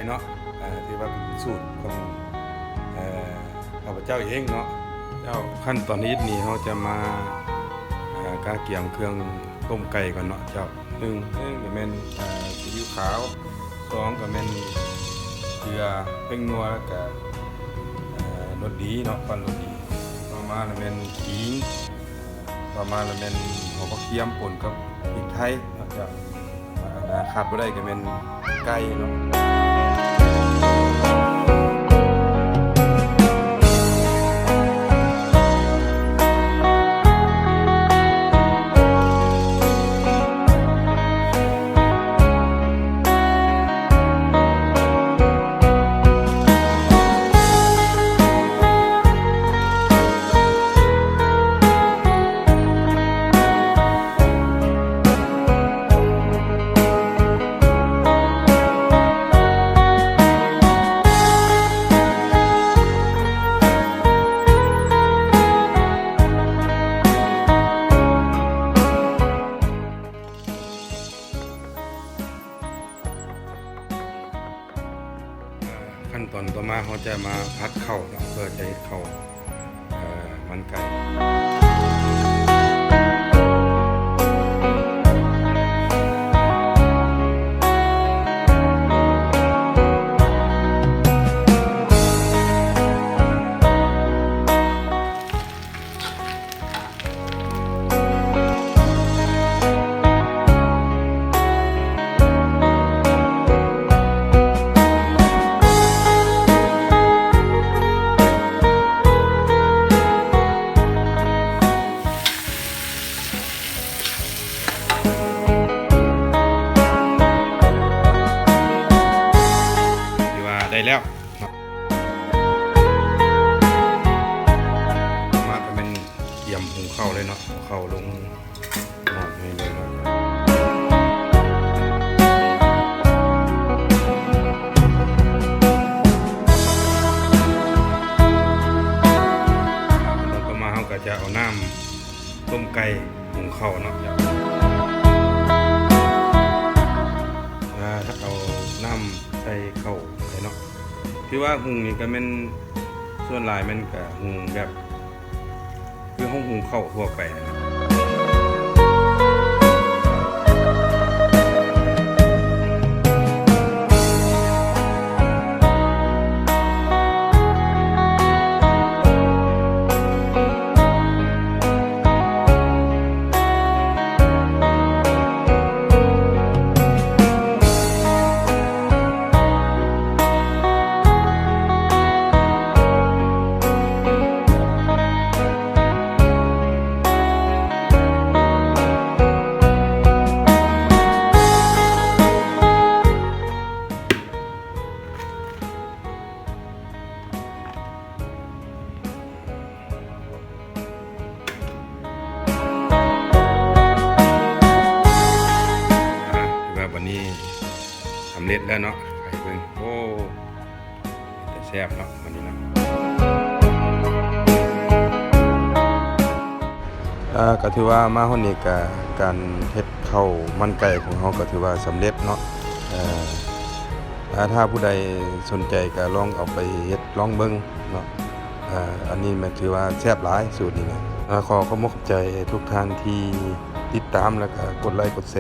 ເນາະ ເອີ ຖືວ່າເປັນສູດຂອງ ເອີ ຂ້າພະເຈົ້າເອງເນາະ. ເຈົ້າ ຂັ້ນຕອນເຮັດນີ້ ເຮົາຈະມາ ເອີ ກະກຽມເຄື່ອງຕົ້ມໄກ່ກ່ອນເນາະເຈົ້າ. ໜຶ່ງ ໜຶ່ງກະແມ່ນ ເອີ ຊີອິ້ວຂາວ, ສອງກະແມ່ນເກືອ, ແປ້ງນົວ ແລ້ວກະ ເອີ ລົດດີເນາະ, ຄວັນລົດດີ. ຕໍ່ມາລະແມ່ນຂີງ, ຕໍ່ມາລະແມ່ນຫົວກະທຽມປົນກັບພິກໄທເນາະເຈົ້າ. ອາ ຂາດບໍ່ໄດ້ກະແມ່ນໄກ່ເນາະ. ຂັ້ນຕອນຕໍ່ມາ ເຮົາຈະມາຜັດເຂົ້າເນາະ ເພື່ອຈະເຮັດເຂົ້າ ເອີ ມັນໄກ່. ຖືວ່າໄດ້ແລ້ວ. ມາກະແມ່ນກຽມຫຸງເຂົ້າເລີຍເນາະ, ເຂົ້າລົງໝໍ້ນີ້ເລີຍເນາະ. ຕໍ່ມາເຮົາກະຈະເອົານ້ຳຕົ້ມໄກ່ຫຸງເຂົ້າເນາະ. ອາ ເອົານ້ຳໃສ່ເຂົ້າໄປເນາະ. ຖືວ່າຫຸງນີ້ກະແມ່ນ ສ່ວນຫຼາຍແມ່ນກະຫຸງແບບ ຄືເຮົາຫຸງເຂົ້າທົ່ວໄປ. ອາ ຖືວ່າບັດນີ້ສຳເລັດແລ້ວເນາະ. ໄປເບິ່ງ ໂອ້ ເປັນຕາແຊບເນາະ ບັດນີ້ເນາະ. ອາ ກະຖືວ່າມາຮອດນີ້ກະ ການເຮັດເຂົ້າມັນໄກ່ຂອງເຮົາກະຖືວ່າສຳເລັດເນາະ. ອາ ຖ້າຜູ້ໃດສົນໃຈກະລອງເອົາໄປເຮັດລອງເບິ່ງເນາະ. ອາ ອັນນີ້ແມ່ນຖືວ່າແຊບຫຼາຍ ສູດນີ້ນະ. ອາ ຂໍຂອບໃຈທຸກທ່ານທີ່ຕິດຕາມ ແລ້ວກະກົດໄລກົດແຊ.